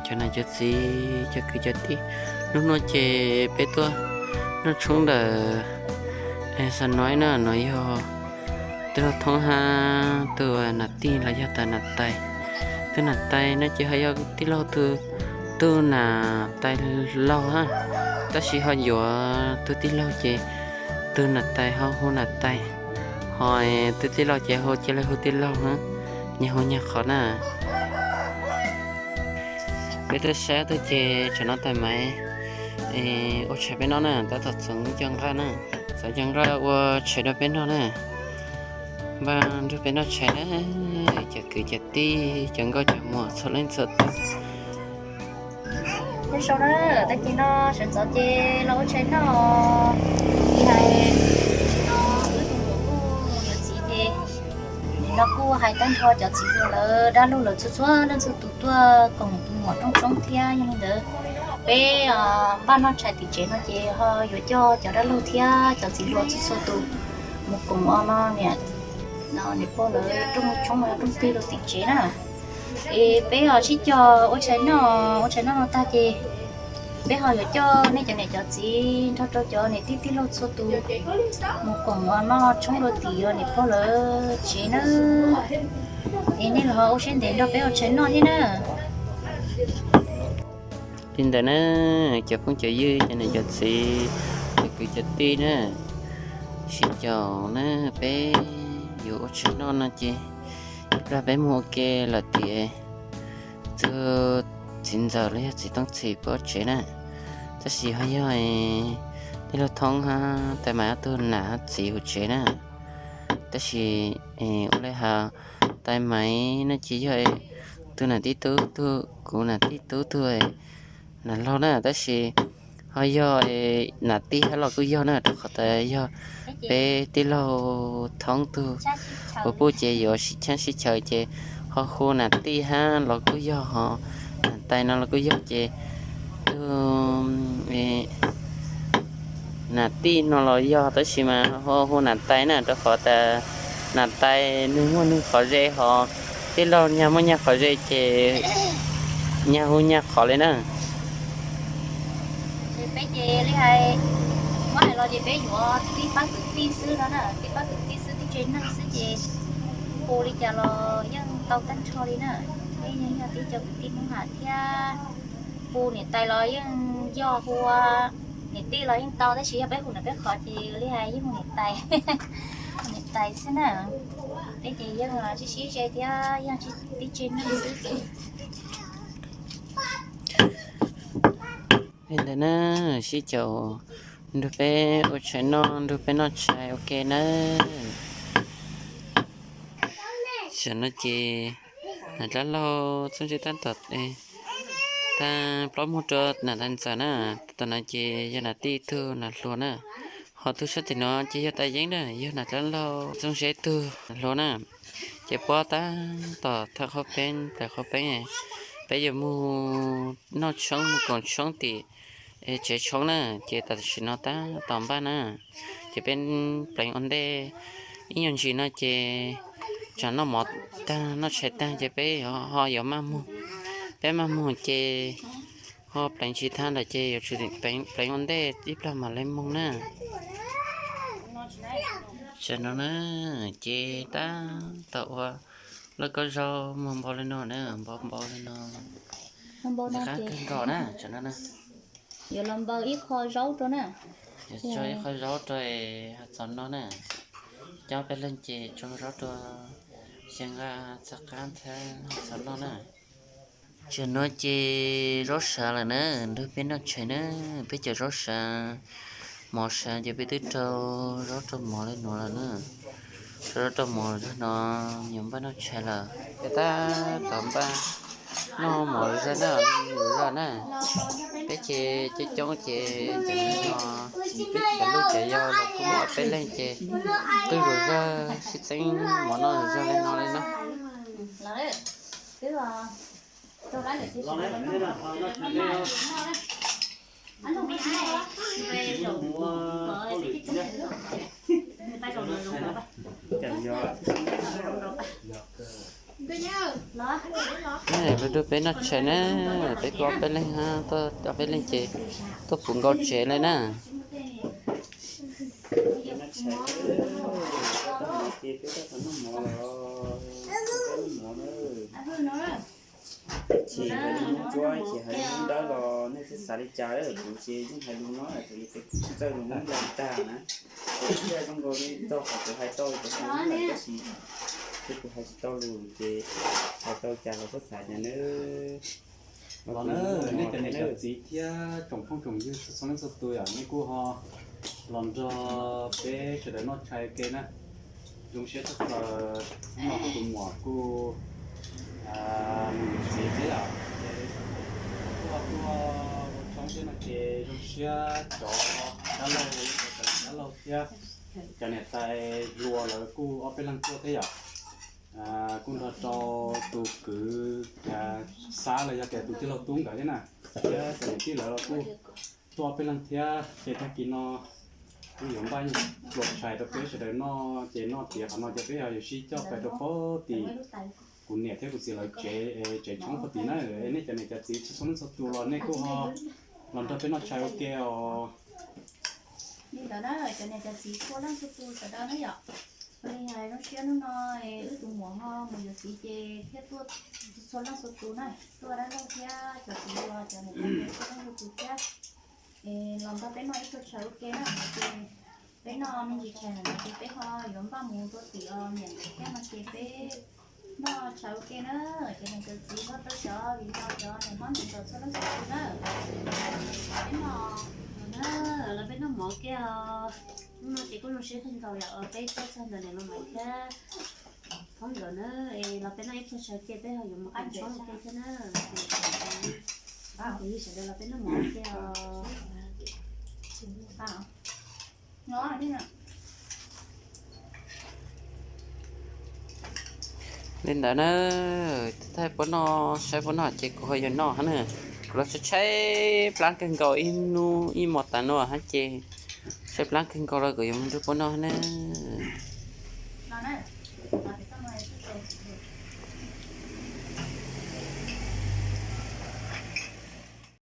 cov niam cov txiv cov kwv cov tij, hnub no ces peb tuaj noj tshoob ntawm Xa Noib na, no yog tij laug Thoob hab tus nam tij los yog tus nam tais. Tus nam tais no ces ho yog tij laug tus, tus nam tais laug hab, tab sis ho yuav tus tij laug ces tus nam tais ho hu nam tais, ho tus tij laug ces hu, cia li hu tij laug hab, nyag hu nyag qhov na. Peb tuaj saib tug ces tsam no tais Maiv ua tshais peb noj na, tab tom txhoov cov nqaij na, txhoov cov nqaij ua tshais rau peb noj na. Npaj nrog peb noj tshais na, cov kwv cov tij cov nkauj cov muam txhua leej txhua tus. Nyob zoo na, tag kis no sawv ntxov ces los ua tshais noj. Li hais no wb tus muam kuj yuav txiv ces no kuj hais tag nrho cov txiv hluas lawv dab laug lawv txhua txhua leej txhua tus tuaj koom tus muam rooj tshoob thiab. Yog li ntawd peb npaj noj tshais tim tsev no ces ho yuav coj cov dab laug thiab cov txiv hluas txhua txhua tus mus koom ua no niam, niam pog lawv rooj tshoob rooj twg rau tim tsev na. Es peb ho sib cog ua tshais noj, ua tshais noj no tag ces peb ho yuav coj nej cov niam cov txiv nrog rau cov niam tij tij laug txhua tus mus koom ua noj tshoob rau tim niam pog lawv tsev na. Es nej los ho ua siab ntev nrog peb ua tshais noj thiab na. Li ntawd na, cov phooj cov ywg cov niam cov txiv, cov kwv cov tij na, sib cog na, peb yuav ua tshais noj no ces ib plag peb mus ua ke lawm tias txug txiv ntxawm los yog txiv Tooj Txhim pog tsev na. Tab sis ho yog tij laug Thoob hab tais Maiv ob tug nam txiv hauv tsev na. Tab sis ua li has tais Maiv no ces yog tus nam tij tub tug, kuv nam tij tub tug nam laug na, tab sis ho yog nam tij hab los kuj yog na, rau qhov tas yog peb tij laug Thoob tug ua puj ces yuav sib cheeb sib chaws ces ho hu nam tij hab los kuj yog, ho nam tais no los kuj yog ces tug nam tij no los yog, tab sis mas ho hu nam tais na, rau qhov tas nam tais nwg muaj nwg qhov ze, ho tij laug nyag muaj nyag qhov ze ces nyag hu nyag qhov li na. Ces peb ces li hais, muab hais los ces peb yuav tij pab kwv tij xwb no na, tij pab kwv tij xwb, tij tsev neeg xwb ces hu li cas los yeej tau tag nrho li na. Peb yeej yog tib co kwv tij Hmoob Ham thiab, hu niam tais los yeej yog, hu niam tij los yeej tau, tab sis yog peb hu nam peb qhov ces li hais yeej hu niam tais, hu niam tais xwb na. Peb ces yeej sib sib ze thiab yeej tib tsev neeg xwb ces li ntawd na, sib caum nrog peb ua tshais noj, nrog peb noj tshais ua ke nawb. Tam no ces nam dab laug Txooj Zeb tab tom tag plaub muag rau nam tais ntxawm na. Tam no ces yog nam tij tug nam hluas na, ho tug sab tim no ces yog tais Yeeb na, yog nam dab laug Txooj Zeb tug nam hluas na. Ces puab tab tom thawb qhaub peeb, plaws qhaub peeb, peb yuav mus noj tshoob mus koom tshoob tim tsev tshoob na. Ces tam sim no tab tom npaj na, ces peb pleev ua ntej ib nyuag ntsis no ces tsam noj mov tag noj tshais tag ces peb ho yuav maj moog, peb maj moog ces ho pleev tsis tag lawm ces yuav tsum pleev ua ntej ib plag mam le moog na. Tam no na, ces tab tom ua lauj kaub zaub muag npau li no na, npau npau li no, nqab kawg nkaus na. Tam no na, yuav los npau ib qho zaub rau na, yuav tso ib qho zaub rau ho txaus noj na. Coj peb leeg ces tso zaub rau, xyaw nqa txhaj qab thiab ho txaus noj na. Tam no ces zaub sav lawm na, nrog peb noj tshais na. Peb cov zaub sav, mov sav ces peb twb rau zaub rau mov li no lawm na. Rau zaub rau mov zog no, yuav npaj noj tshais lawm. Peb tab tom npaj noj mov zog na, zog na. Peb ces coob coob ces cov no, peb cov lub cov yau los kuj muaj peb leeg ces twb zog zog sib txeeb mov noj zog li no li na. Los rau peb noj tshais na, peb kuj ob peb leeg, ob peb leeg ces tuaj puv nkaus tsev lawm na. Chim heev, ntsuab chim heev, ntsuab los nej txhob xav li cas, kuv ces yeej hais lus no, kuv tsis txawj lus Hmoob ntau tag na. Kuv thiaj zoo nkaus li txog qhov kuv hais tau cov Hmoob lawm tab sis kuv hais tsis tau lus ces hais tau cas los txhob xav cas nawb. Los na, nej cov niam cov txiv thiab tsoom phooj tsoom ywg txhua leej txhua tus yom, nej kuj ho los nrog peb sawv daws noj tshais ua ke na. Zoo siab tshaj plaws, hnub no kuv tus muam kuj mus yuav txiv thiab yom, ces kuj ho tuaj ua tshoob thiab no ces zoo siab cov dab laug, cov dab laug thiab cov niam tais hluas lawv kuj ob peb leeg tuaj thiab yom. Kuj nrog rau tus kwv Xab los yog tias tus tij laug Tub nkawd thiab na, thiab cov niam tij lawv los kuj tuaj ob peb leeg thiab ces tag kis no kuj yuav npaj nyuag pluas tshais rau peb sawv daws noj ces noj tiav qhov no ces peb ho yuav sib coj pais rau pem tim kuv niam thiab kuv txiv lawv tsev, tsev tshoob pem tim na. Nej cov niam cov txiv txhua leej txhua tus los nej kuj ho los nrog peb noj tshais ua ke os. Li ntawd na cov niam cov txiv txhua leej txhua tus sawv daws na yom. Ua li hais zoo siab hnub no wb tus muam ho mus yuav txiv ces thiaj tuaj txhua leej txhua tus na, tuaj dab laug thiab cov txiv hluas cov niam cov txiv txhua leej txhua tus thiab los nrog peb noj ib pluas tshais ua ke na. Ces peb noj me ntsis tshais ntawm no ces peb ho yuav npaj mus rau tim niam ntawd thiab no ces peb noj tshais ua ke na. Ces niam cov txiv nrog rau cov viv ncaus cov niam hlob niam ntxawm txhua leej txhua tus na, peb noj na, los peb noj mov ua ke os. Hnub no ces kuj zoo siab kawg nkaus yom, peb tuaj txog ntawm niam Los Maiv thiab Thoob nkawd na, es los peb noj ib pluas tshais ua ke peb ho yuav mus qab tshoob ua ke thiab na. Ces sawv daws los peb noj mov ua ke os. Li ntawd na, thaij puab noj, saib puab noj ces kuv ho yuav noj hab na. Kuv los tshaib tshaib plab kawg nkaus ib hnub ib hmos tas no hab ces tshaib plab kawg nkaus los kuv yuav mus nrog puab noj hab na.